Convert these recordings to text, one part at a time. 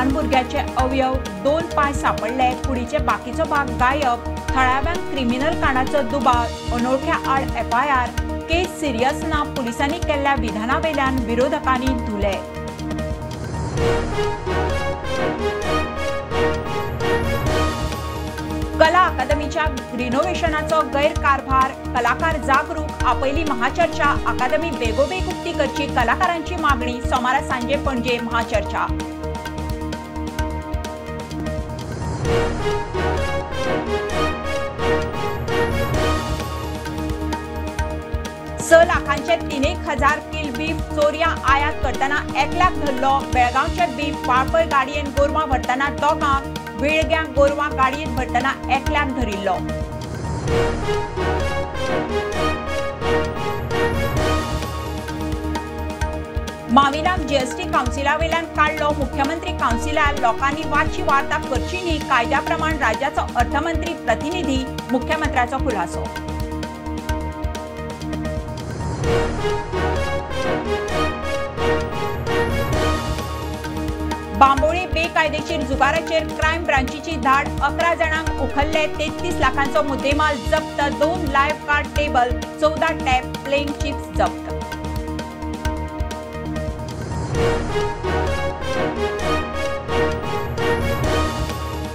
ल्हान भुरग्याचे अवयव, 2 पांय सापडले, कुडीचे बाकीचो भाग गायब। थळाव्यांक क्रिमिनल कांडाचो दुबाव, अनोळख्या आड एफआयआर। केस सिरियस ना, पुलिसांनी केल्ल्या विधानावेल्यान विरोधकांनी धुले। कला अकादमीच्या रिनोव्हेशनाचो गैरकारभार, कलाकार जागरूक, आपयली महाचर्चा। अकादमी बेगोबेग उक्ती करची कलाकारांची मागणी। सोमारा सांजे पणजे महाचर्चा। स लाखांचे 3,000 किल बीफ चोरयां आयात करतना एकल्याक धरलो। बेळगांवचे बीफ वाळपय गाडयेन गोरवां व्हरतना दोगांक, वेळग्यां गोरवां गाडयेन भरतना एकल्याक धरिल्लो। माविनाक जीएसटी कावन्सिला वयल्यान काडलो। मुख्यमंत्री कावन्सिलार लोकांनी वाची वार्ता करची न्ही, कायद्या प्रमाण राज्याचो अर्थमंत्री प्रतिनिधी, मुख्यमंत्र्याचो खुलासो। बांबोळी बेकायदेशीर जुगाराचेर क्रायम ब्रांचीची धाड, 11 जाणांक उखल्ले, 33 लाखांचो मुद्देमाल जप्त, 2 live card table, 14 tap playing chips जप्त।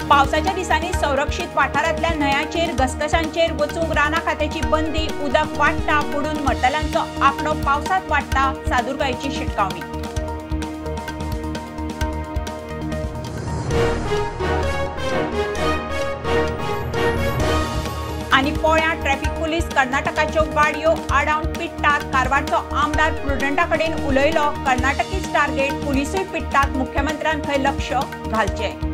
पावसाच्या दिसांनी संरक्षित वाठारांतल्या न्हंयांचेर, घसघशांचेर वचूंक रानां खात्याची बंदी। उदक वाडटा, बुडून मरतल्यांचो आंकडो पावसांत वाडटा, सादुरकायेची शिटकावणी। आनी पोळ्या ट्रॅफिक पुलीस कर्नाटकाच्यो गाडयो आडावन पिट्टात। कारवारचो आमदार प्रुडंटा कडेन उलयलो, कर्नाटकीच टार्गेट, पुलिसूय पिट्टात, मुख्यमंत्र्यान थंय लक्ष घालचें।